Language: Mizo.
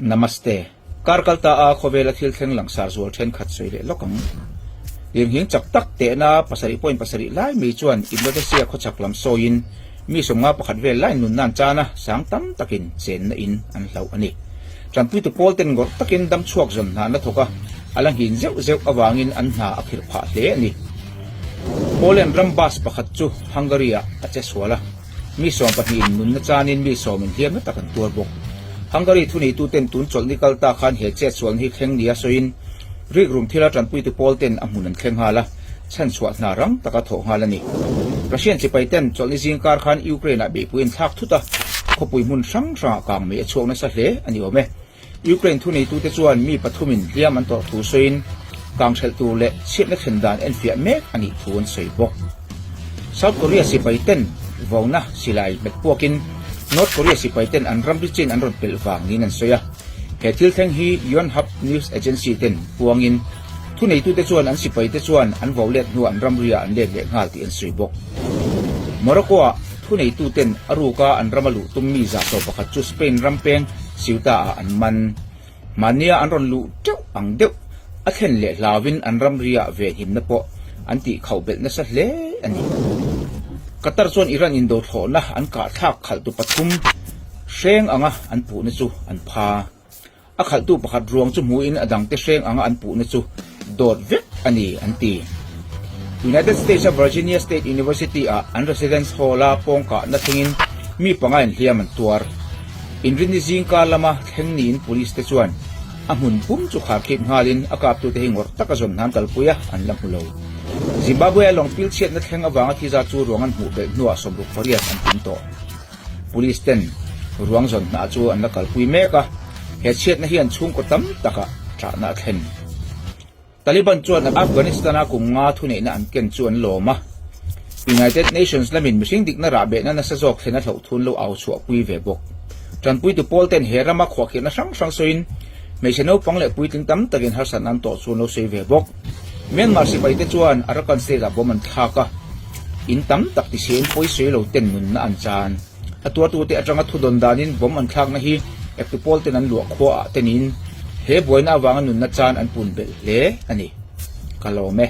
Namaste. Kar kal ta a khawvela thil thleng langsar zual thenkhat sawi leh lawk ang. Lirnghing chak tak tehna 7.7 lai mai chuan Indonesia khawchhak lam sawiin mi 51 vel lai nunna an chan a, sang tam takin chenna in an hlauh a ni. Tanpuitu pawl ten ngawrh takin dam chhuak zawn hna an la thawk a, a la nghin zeuh zeuh avangin an hna a khirh phah hle a ni. Poland ram bus pakhat chu Hungary-ah a che sual a. Mi 12 in nunna chanin mi 10 in hliamna tak an tuar bawk. Hungary thuneituten tun chawlhni kal ta khan he chetsualna hi thleng nia sawiin rikrum thila tanpuitu pawl ten a hmun an thleng nghal a, chhanchhuah hna rang taka thawh nghal a ni. Russian sipai ten chawlhni zingkar khan Ukraine ah beihpui an thlak thut a, khawpui hmun hrang hrangah kang mei a chhuak nasa hle a ni awm e. Ukraine thuneitute chuan mi pathumin hliam an tawrh thu sawiin kanghrelh tur leh chhiatna thlen dan enfiah mek a nih thu an sawi bawk. South Korea sipai ten vauna silai hmet puakin North Korea sipai ten an ramri chin an rawn pelh vang niin an sawi a. He thil thleng hi Yonhap News Agency ten puangin thuneitute chuan an sipaite chuan an vo let hnuah an ramriah an let leh nghal tih an sawi bawk. Morocco-ah thuneituten a ruka an rama luh tum mi 111 chu Spain ram peng Ceuta-ah an man. Mahnia an rawn luh teuh ang deuh a thlen leh hlauin an ramriah venhimna pawh an tih khauh belh nasa hle a ni. Qatar chuan Iran indothlawhna an kahthlak khalhtu pathum hreng anga an puhna chu an pha. A khalhtu pakhat ruang chu hmuhin a dangte hreng anga an puhna chu dawt vek a ni an ti. United States-a Virginia State University-ah an residence hall-a pawngkahna thlengin mi panga inhliam an tuar. Inrinni zingkar lama thleng niin police te chuan a hmun pum chu kharkhip nghalin a kaptute hi ngawrh taka zawn hnan kalpui a, an la hmu lo. Zimbabwe-a lawng pil chhiatna thleng avanga thi zat chu ruang an hmuh belh hnuah 68 an tum tawh. Police ten ruang zawn hna chu an la kalpui mek a, he chhiatna hian chhungkaw tam takah ṭahna a thlen. Taliban chuan Afghanistan-a kum nga thuneihna an ken chu an lawm a, United Nations lamin mihring dikna rahbehna nasa zawk thlen a hlauh thun lo au chhuahpui ve bawk. Tanpuitu pawl ten he rama khuahkhirhna hrang hrang sawiin hmeichhe naupang leh puitling tam takin harsatna an tawh chu an lo sawi ve bawk. Myanmar sipaite chuan Arakan State-ah bomb an thlak a, in tam tak tisiain pawi sawi lo ten nunna an chan. A tuartute atanga thu dawn danin bomb an thlakna hi eptu pawl ten an luah khuaah te niin he buaina avanga nunna chan an pun belh hle a ni. Ka lawm e.